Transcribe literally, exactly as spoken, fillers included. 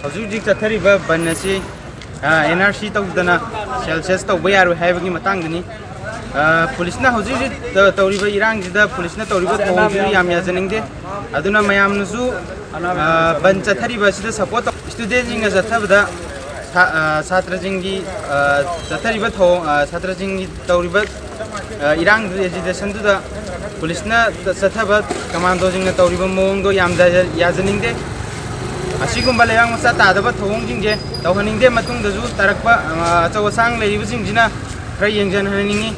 ꯍꯧꯖꯤꯛ ꯍꯧꯖꯤꯛ ꯆꯠꯊꯔꯤꯕ ꯕꯟ ꯑꯁꯤ ꯑꯦꯟ ꯑꯥꯔ ꯁꯤ ꯇꯧꯗꯅ ꯁꯦꯜ ꯁꯦꯁ ꯇꯧꯕ ꯌꯥꯔꯣꯏ ꯍꯥꯏꯕꯒꯤ ꯃꯇꯥꯡꯗꯅꯤ꯫ ꯄꯨꯂꯤꯁꯅ ꯍꯧꯖꯤꯛ ꯍꯧꯖꯤꯛ ꯇꯧꯔꯤꯕ ꯏꯔꯥꯡꯁꯤꯗ ꯄꯨꯂꯤꯁꯅ ꯇꯧꯔꯤꯕ ꯊꯧꯑꯣꯡꯁꯤꯁꯨ ꯌꯥꯝ ꯌꯥꯖꯅꯤꯡꯗꯦ꯫ ꯑꯗꯨꯅ ꯃꯌꯥꯝꯅꯁꯨ ꯕꯟ ꯆꯠꯊꯔꯤꯕ ꯑꯁꯤꯗ ꯁꯄꯣꯔꯠ ꯇꯧ꯫ ꯁ꯭ꯇꯨꯗꯦꯟꯁꯤꯡꯅ ꯆꯠꯊꯕꯗ ꯁꯥꯇ꯭ꯔꯁꯤꯡꯒꯤ ꯆꯠꯊꯔꯤꯕ ꯊꯧꯑꯣꯡ, ꯁꯥꯇ꯭ꯔꯁꯤꯡꯒꯤ ꯇꯧꯔꯤꯕ ꯏꯔꯥꯡꯗꯨ, ꯑꯦꯖꯤꯇꯦꯁꯟꯗꯨꯗ ꯄꯨꯂꯤꯁꯅ ꯆꯠꯊꯕ, ꯀꯃꯥꯟꯗꯣꯁꯤꯡꯅ ꯇꯧꯔꯤꯕ ꯃꯑꯣꯡꯗꯣ ꯌꯥꯝ ꯌꯥꯖꯅꯤꯡꯗꯦ꯫ ꯑꯁꯤꯒꯨꯝꯕ ꯂꯩꯕꯥꯛ ꯃꯆꯥ ꯇꯥꯗꯕ ꯊꯧꯑꯣꯡꯁꯤꯡꯁꯦ ꯇꯧꯍꯟꯅꯤꯡꯗꯦ꯫ ꯃꯇꯨꯡꯗꯁꯨ ꯇꯥꯔꯛꯄ ꯑꯆꯧ ꯑꯁꯥꯡ ꯂꯩꯔꯤꯕꯁꯤꯡꯁꯤꯅ ꯈꯔ ꯌꯦꯡꯁꯤꯟꯍꯟꯅꯤꯡꯉꯤ꯫